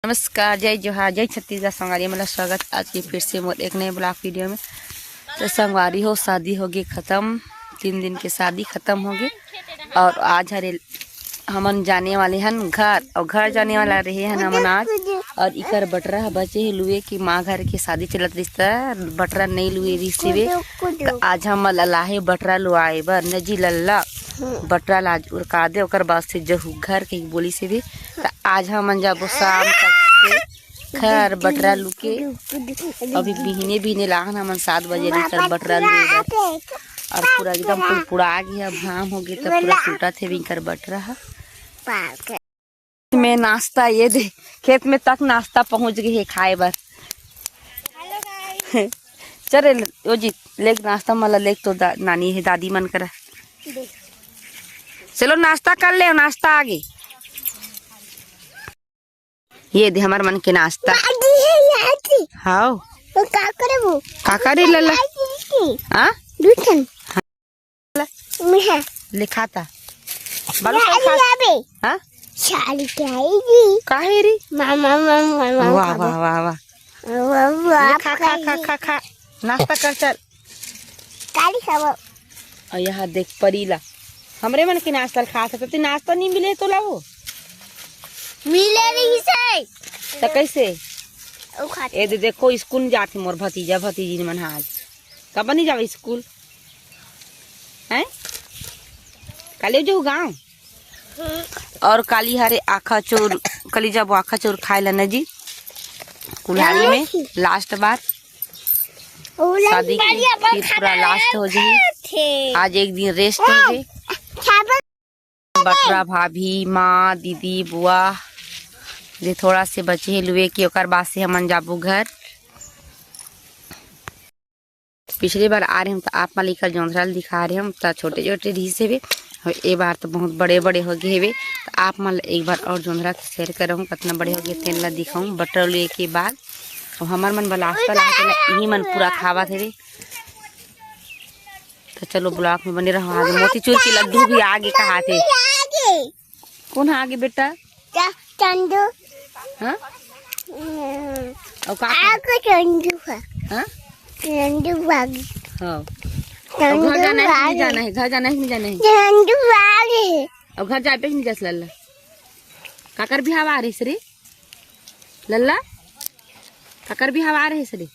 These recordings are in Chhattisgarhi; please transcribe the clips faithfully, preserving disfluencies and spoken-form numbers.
नमस्कार, जय जोहार, जय छत्तीसगढ़ संगवारी, मतलब स्वागत आज के फिर से मोर एक नए ब्लॉग वीडियो में। तो संगवारी हो, शादी हो गई खत्म, तीन दिन के शादी खत्म हो गई और आज हरे हमन जाने वाले हन घर, और घर जाने वाला रहे हन हमन आज। और इकर बटरा ह बचे हे लुए के, माँ घर के शादी चलत रिस त बटरा नई लुए रिस हवे। त आज हमन ल लाहे बटरा लुआए बर, नजी लल्ला बटरा ला आज उरका दे, ओकर बाद से जहू घर के बोली से भी। त आज हमन जाबो शाम तक से घर बटरा लुके। अभी बिहने बिहने लाहन हमन सात बजे ले कर बटरा लुए बर। और पूरा एकदम पुड़पुड़ा गे हे, घाम हो गे त पूरा टूटत हे बिंकर बटरा ह। में नाश्ता, ये दे, खेत में तक नाश्ता पहुंच गई है खाए बर। चल रे, ओ जी, लेक नाश्ता मला लेक तो दा-, नानी है, दादी मन करा। चलो नाश्ता कर ले, नाश्ता आगे। ये दे हमार मन के नाश्ता। दादी है यहाँ की। हाओ। तो का करे वो? का करे लल्ला? यहाँ की। हाँ? दू ठन। मिहा। लिखाता। बालू यार, खा। यार बे। हाँ? साड़ी के आएगी। काहे रे? मामा, मामा, मामा वाह, खाबो। वाह, वाह, वाह। वाह, वाह, ये खा, खा, खाएगी। खा, खा, खा। नाश्ता कर, चल। काली खाबो। और यहाँ देख परीला। हमरे मन के नाश्ता खात हे, तो नाश्ता नहीं मिले तो लाओ। मिले नहीं से। तो कैसे? वो खाते। ए दे देखो, स्कूल जात हे मोर भतीजा, भतीजी मन आज। कब नहीं जावे स्कूल? हैं? काली जाहू गाँव? और काली हरे आखा चोर, काली जाबो आखा चोर खाए ला न जी, कुल्हाड़ी में। लास्ट बार शादी की, फिर पूरा लास्ट हो जाही। आज एक दिन रेस्ट हो जाही। बटरा भाभी, माँ, दीदी, बुआ, जे थोड़ा से बचे हे लुए के, ओकर बाद से हमन जाबो घर। पिछले बार आ रहे हम त आप मन ल एकर जोंधरा ल दिखा रहे हम त छोटे छोटे रिहिस हेवे। और ए बार त बहुत बड़े बड़े हो गए हेवे। त आप मन ल एक बार और जोंधरा के शेयर करहूँ, कितना बड़े हो गए तेन ला दिखाऊँ। बटर लिए के बाद और हमर मन बलास्ता ला तेला इही मन पूरा खावत हेवे। त चलो ब्लॉग में बने रहो। आज मोतीचूर के लड्डू भी आगे कहा थे। कौन आगे बेटा? चा-, चंदू। हाँ? हम्म। और का कर- आगे चंदू है। हाँ? चंदू बागी। हाँ। और चंदू घर जाना है कि नहीं बागी। जाना है? घर जाना है कि नहीं जाना है? चंदू बागी। और घर जाए पे कि नहीं जास लल्ला? काकर भी हवा आ रही सरी? लल्ला? काकर भी हवा आ रही सरी?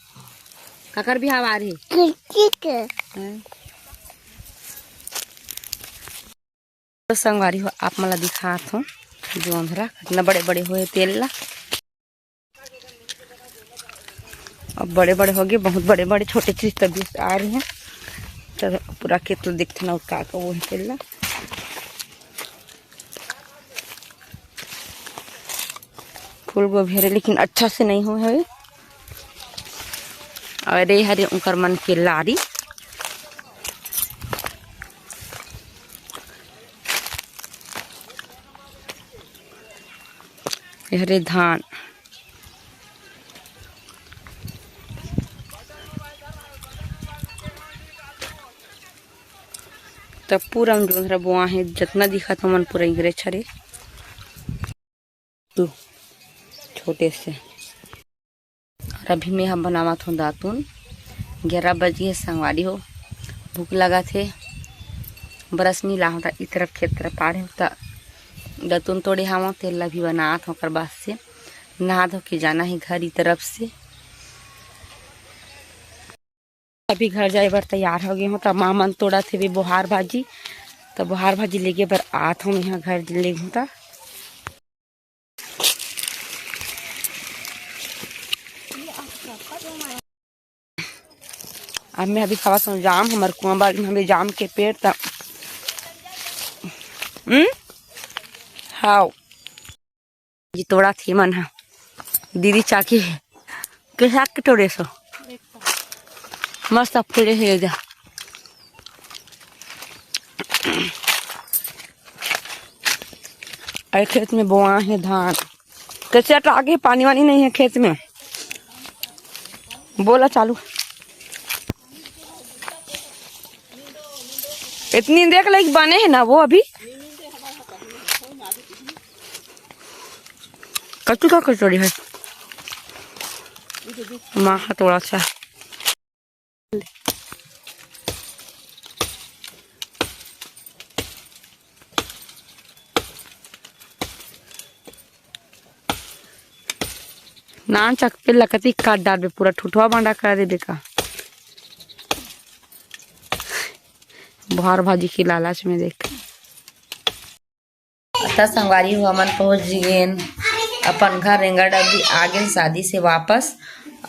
काकर भी हवा आ रही? किसी के। हाँ। तो संगवारी हो, आप मन ला दिखात हो जोंधरा कितना बड़े बड़े होए तेल ला। अब बड़े बड़े हो गए, बहुत बड़े बड़े, छोटे चीज तभी आ रही हैं। तो पूरा खेत तो दिखते ना, का का वो है तेल ला। फूल गोभी हरे, लेकिन अच्छा से नहीं हुए हवे। और ये हरे उनकर मन के लारी। ये हरे धान। तब पूरा जोंधरा बोआ है, जितना दिखत हमन पूरा इंगरे छरे। तू छोटे से। और अभी मैं हम बनावत हूँ दातुन। ग्यारह बज गए संगवारी हो, भूख लगा थे। ब्रश नहीं लाहूँ त ई तरफ खेत तरफ आ रहे हो त दातुन तोड़े हावों, तेल ला भी बनात हूँ। ओकर बाद से नहा धो के जाना है घर ई तरफ से। अभी घर जाए बर तैयार हो गए हूँ। त माँ मन तोड़त हेवे बोहार भाजी, त बोहार भाजी लेगे बर आत हूँ, यहाँ घर लेगहूँ त। अब मैं अभी खावत हूँ जाम, हमर कुआं बाड़ी में हमें जाम के पेड़ त। हम्म? हाव। जी तोड़ा थे मन हा। दीदी चाकी है। कैसा के तोड़े सो? मस्त फूले है जा। अरे खेत में बोआ है धान। कैसे आगे पानी वानी नहीं है खेत में। बोला चालू। इतनी देख ले बने है ना वो अभी। कच्चू का कचौड़ी है? माँ हाथ बड़ा अच्छा है। नान चकपेल ला कतिक काट डारबे, पूरा ठुठवा बांडा कर देबे का? भार भाजी के लालच में देख। त संगवारी हो, हमन पहुंच गेन अपन घर, रेंगड़ डबरी आ गेन शादी से वापस,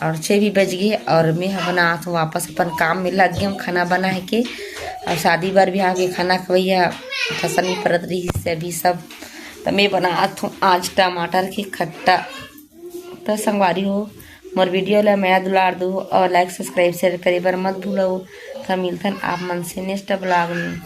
और छः भी बज गए, और मैं ह बनात हूँ वापस अपन काम में लग गए हम खाना बनाए के, और शादी बर भी आके खाना खवैया फसनी परत रही से अभी सब। त मैं बनात हूँ आज टमाटर के खट्टा। त संगवारी हो, मोर वीडियो ला मया दुलार दू और like subscribe share करे बर मत भूलव। त मिलथन आप मन से next vlog में।